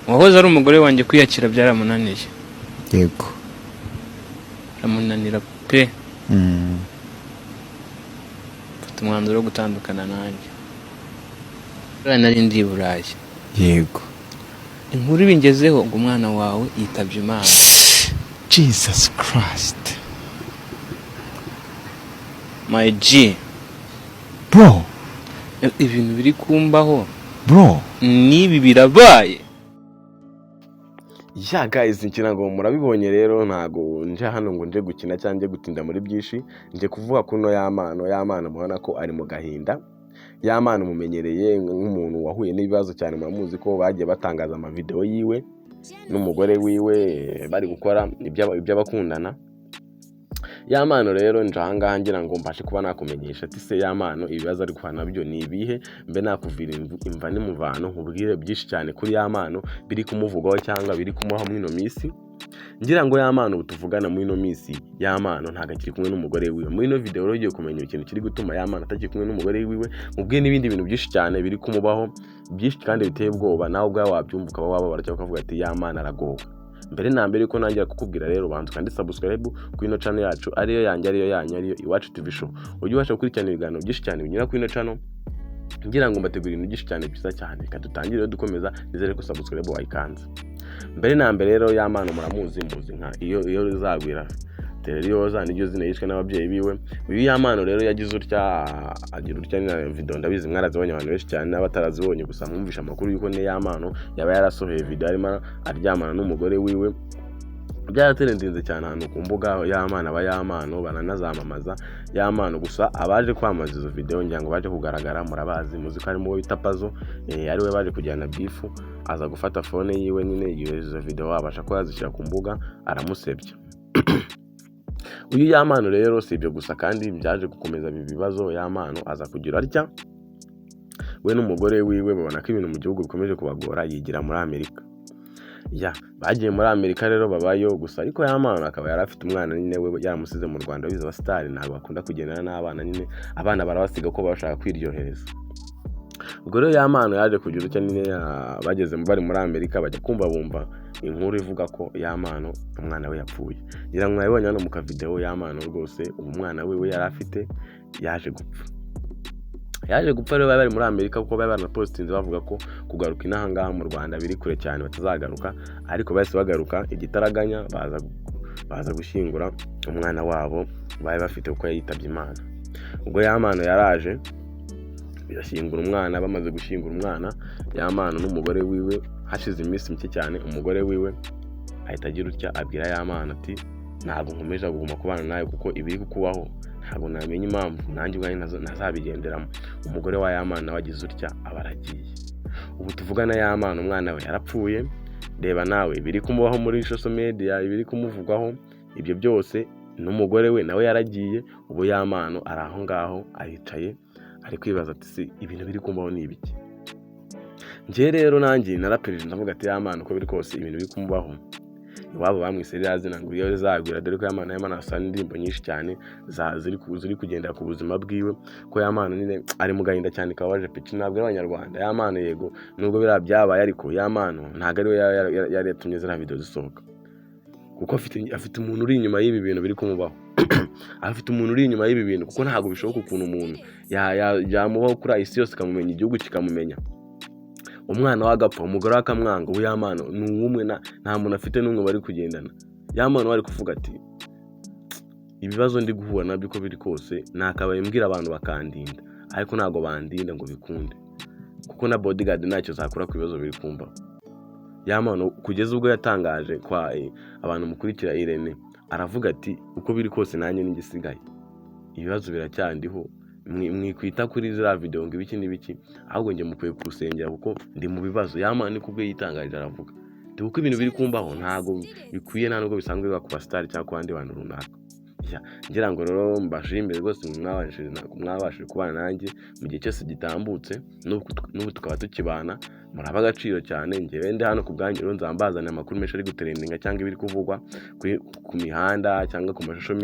Uwahoze ari umugore wanjye kwiyakira byaramunaniye. Biramunanira pe. Mfata umwanzuro wo gutandukana nanjye. Buriya nari ndi i Burayi. Inkuru ibingezeho ngo umwana wawe yitabye Imana. Jesus Christ. My G. Bro. Ibintu biri kumbaho Bro. n'ibi birabaye. Yeah guys, ngira ngo murabibonye rero. Ntago nje hano ngo nje gukina cyangwa nje gutinda muri byinshi. Nje kuvuga kuno Yampano. Yampano mubona ko ari mu gahinda. Yampano mumenyereye nk'umuntu wahuye n'ibibazo cyane. Muramuzi ko bagiye batangaza amavideo yiwe n'umugore wiwe bari gukora iby'abakundana. Yampano rero, nje ahangaha ngira ngo mbashe kuba nakumenyesha ati: se Yampano ibibazo ari guhana nabyo ni ibihe? Mbe nakuvira imva n'imuvano, nkubwire byinshi cyane kuri Yampano biri kumuvugwaho cyangwa biri kumuha muri ino minsi. Ngira ngo Yampano ubu tuvugana muri ino minsi, Yampano ntabwo akiri kumwe n'umugore wiwe. Muri ino video rero ugiye kumenya ikintu kiri gutuma Yampano atakiri kumwe n'umugore wiwe, mubwiye n'ibindi bintu byinshi cyane biri kumubaho, byinshi kandi biteye ubwoba. Nawe ubwawe wabyumva ukaba wababara cyangwa ukavuga ati: "Yampano aragowe." Mbere na mbere yuko nangira kukubwira rero, banza ukande subscribe kuri ino channel yacu, ariyo yanjye, ariyo yanyu, ariyo Iwacu TV Show, ujye ubasha gukurikirana ibiganiro byinshi cyane binyura kuri ino channel. Ngira ngo mbategurira ibintu byinshi cyane byiza cyane. Reka dutangire rero dukomeza. Nizere ko subscribe wayikanze. Mbere na mbere rero, Yampano muramuzi, muzi nka iyo rizagwira Tereriyoza, niryo zina yishwe n'ababyeyi biwe. Uyu Yampano rero yagize utya, agira utya na video, ndabizi mwarazibonye abantu benshi cyane, n'abatarazibonye gusa mwumvisha amakuru yuko ne Yampano yaba yarasohoye video arimo aryamana n'umugore wiwe. Byaratrendinze cyane ahantu ku mbuga. Yampano aba Yampano baranazamamaza Yampano. Gusa abaje kwamamaza izo video ngira ngo baje kugaragara, murabazi, muzi ko harimo uwo bita Pazo, ariwe baje kujyana beef, aza gufata phone yiwe nyine yohereza izo video, abasha kuba yazishyira ku mbuga, aramusebya uyu Yampano. Rero si ibyo gusa kandi byaje gukomeza ibi bibazo. Yampano aza kugira atya, we n'umugore wiwe babona ko ibintu mu gihugu bikomeje kubagora, yigira muri Amerika. Ya bagiye muri Amerika rero babayo gusa, ariko Yampano akaba yari afite umwana nyine we yaramusize mu Rwanda. Biza abasitari ntabwo bakunda kugendana n'abana nyine, abana barabasiga ko bashaka kwiryohereza. Ubwo rero Yampano yaje kugira utya nyine, bageze bari muri Amerika, bajya kumva bumva inkuru ivuga ko Yampano umwana we yapfuye. Ngira ngo mwabibonye hano mu kavideo. Yampano rwose ubu umwana we yari afite yaje gupfa. Yaje gupfa rero bari bari muri Amerika, kuko bari baranapositinze bavuga ko kugaruka inaha ngaha mu Rwanda biri kure cyane, batazagaruka. Ariko bahise bagaruka igitaraganya, baza gushyingura umwana wabo bari bafite kuko yitabye Imana. Ubwo Yampano yaraje birashyingura umwana. Bamaze gushyingura umwana, Yampano n'umugore wiwe, hashize iminsi mike cyane umugore wiwe ahita agira utya abwira Yampano ati: "Ntabwo nkomeje kuguma kubana nawe kuko ibiri kukubaho ntabwo namenya impamvu, nanjye ubwanjye ntazabigenderamo." Umugore wa Yampano nawe agize utya aba aragiye. Ubu tuvugana Yampano umwana we yarapfuye. Reba nawe ibiri kumubaho muri social media, ibiri kumuvugwaho, ibyo byose, n'umugore we nawe yaragiye. Ubu Yampano ari aho ngaho aricaye, ari kwibaza ati: "Si ibintu biri kumbaho ni ibiki?" Njye rero nanjye narapereje, ndavuga ati: "Yampano uko biri kose ibintu biri kumubaho." Iwabo bamwise ririya zina ngo iyo rizagwira, dore ko Yampano asa n'indirimbo nyinshi cyane ziri kugendera ku buzima bwiwe, ko Yampano nyine ari mu gahinda cyane kababaje pe. Ntabwo ari Abanyarwanda. Yampano yego nubwo biriya byabaye, ariko Yampano ntabwo ari we yari yatumye ziriya video zisohoka, kuko afite umuntu uri inyuma y'ibi bintu biri kumubaho. Afite umuntu uri inyuma y'ibi bintu, kuko ntabwo bishoboka ukuntu umuntu yamubaho kuri isi yose ikamumenya, igihugu kikamumenya, umwana we agapfa, umugore we akamwanga. Ubu Yampano ni uwumwe, nta muntu afite n'umwe bari kugendana. Yampano bari kuvuga ati: "Ibibazo ndi guhura nabyo uko biri kose nakabaye mbwira abantu bakandinda, ariko ntabwo bandinda ngo bikunde, kuko na bodyguard ntacyo zakora ku bibazo biri kumbaho." Yampano kugeza ubwo yatangaje kwa abantu mukurikira Irene, aravuga ati: "Uko biri kose nanjye n'igisigaye ibibazo biracyandiho. Mwikwita kuri ziriya video ngo ibiki n'ibiki, ahubwo njye mukwiye gusengera kuko ndi mu bibazo." Yampano ni kubwe yitangarije, aravuga ati: "Kuko ibintu biri kumbaho ntabwo bikwiye, nta nubwo bisanzwe biba ku basitari cyangwa ku bandi bantu runaka." Ngira ngo rero mbashimire rwose mwabashije kubana nanjye mu gihe cyose gitambutse, n'ubu tukaba tukibana. Muraba agaciro cyane. Njyewe ndi hano ku bwanyu rero, nzambazanira amakuru menshi ari gutrendinga cyangwa ibiri kuvugwa ku mihanda cyangwa ku mashusho.